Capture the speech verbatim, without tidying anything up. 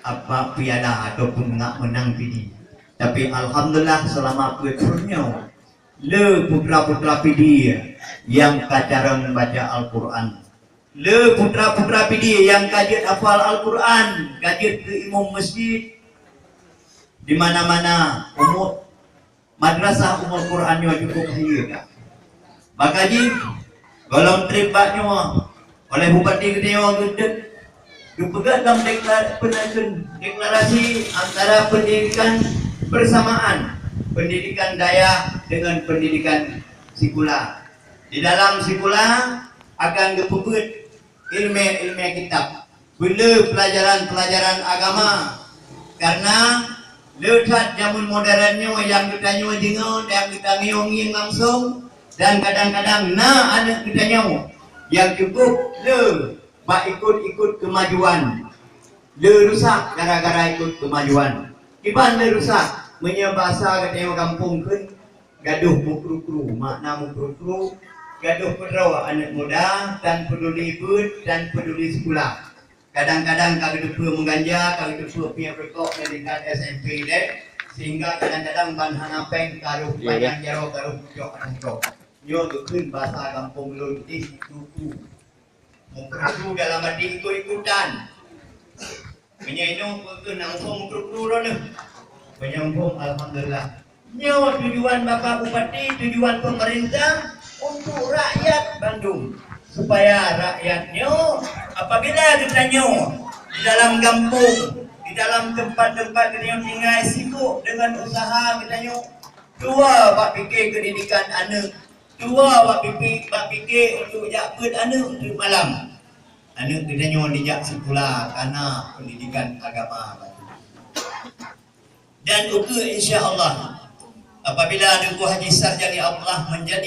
apa piala ataupun ngak menang P D. Tapi alhamdulillah, selama peuet thon nyoe, le putra-putra P D nyang ka carông baca Al-Quran. Le putra-putra P D nyang ka jeuet hafal Al-Quran, ka jeuet keu imum masjid. Di mana-mana umur madrasah Ummul Quran nyoe cukup hayeue ka. Maka jih, gohlom treb bak nyoe, oleh bupati geutanyoe geupeugah lam deklar-, deklarasi antara pendidikan bersamaan, pendidikan dayah dengan pendidikan sikula. Di dalam sikula akan geupeubuet ilmu-ilmu kitab, beu le pelajaran-pelajaran agama. Karena le that jameun modern nyoe nyang geutanyoe deungoe dan geutanyoe ngieng langsung, dan kadang-kadang na aneuk geutanyoe nyang cukup le bak ikut-ikut kemajuan, le rusak gara-gara ikut kemajuan. Kiban le rusak, meunyoe basa geutanyoe gampông kheun, gadoh mukru-kru. Makna mukru-kru, gadoh keudroe aneuk muda tan peduli beuet, tan peduli sikula. Kadang-kadang ka geuteupeue meuganja, ka geuteupeue piep reukok nyan tingkat S M P deh, sehingga kadang-kadang ban hana péng ka rôh panyang jaroe, ka rôh pucok aneuk. Nyoe geukheun basa gampông lôn jih mukru-kru. Mukru-kru dalam arti ikut-ikutan. Meunyoe inong peue keuh na muphom mukru-kru droeneuh. Meunyoe muphom, alhamdulillah. Nyoe tujuan Bapak Bupati, tujuan pemerintah untuk rakyat bandum, supaya rakyat nyoe apabila geutanyoe di dalam gampông, di dalam tempat-tempat geutanyoe tinggai sibuk dengan usaha geutanyoe, dua bak pike pendidikan aneuk, dua bak pike, bak pike untuk jak beuet aneuk untuk malam. Aneuk geutanyoe dijak sikula karena pendidikan agama. Dan ukeue insya Allah, apabila Teungku Haji Sarjani Abdullah menjadi